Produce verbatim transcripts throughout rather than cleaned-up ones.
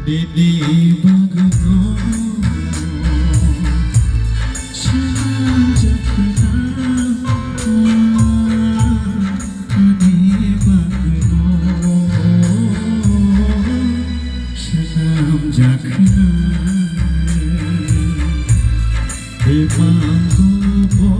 Nini bagwino swnamjakna, ani bagwino swnamjakna, bebak bo.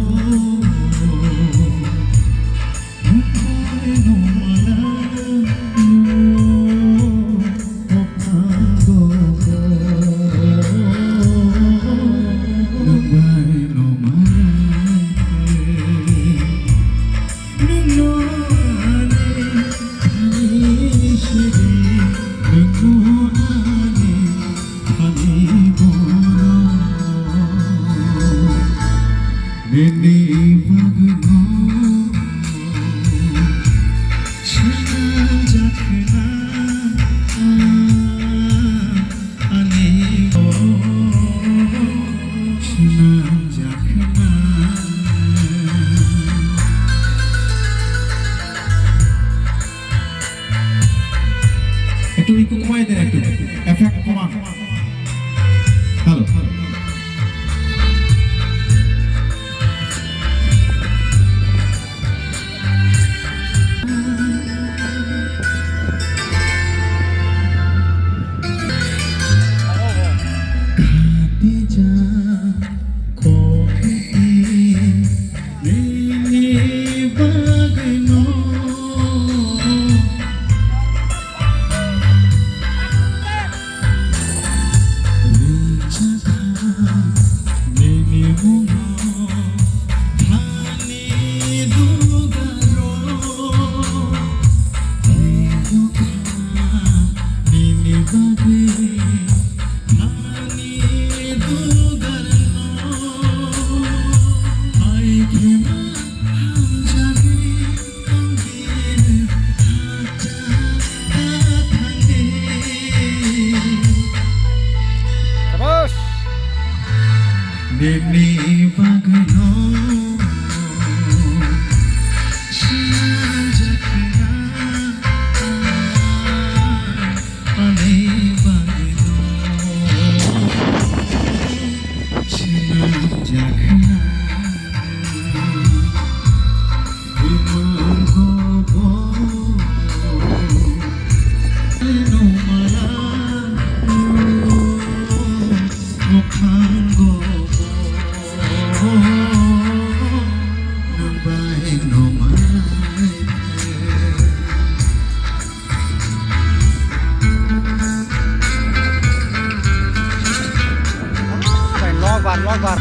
Nini bagwino swnamjakna, ani o swnamjakna. একটু ইকো কমাই দেন, একটু এফেক্ট কমান। Hello. Nini bagwino rijak nini mungo thani dugaro. Nini bagwi Shabash! Nini bagwino swnamjakna. Ani bagwino swnamjakna, imang kobo, no mala, mukhang kobo, nang bai no malai. Bai, lokbar, lokbar.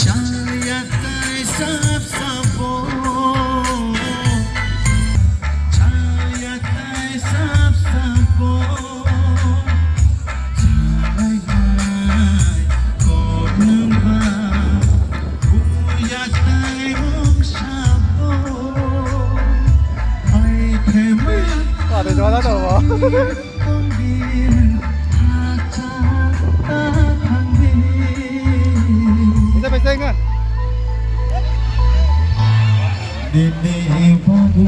Chaya tai sap sap bo. Chaya tai sap sap bo. Ada jual ada apa? Bisa bisa enggak? Dede babu.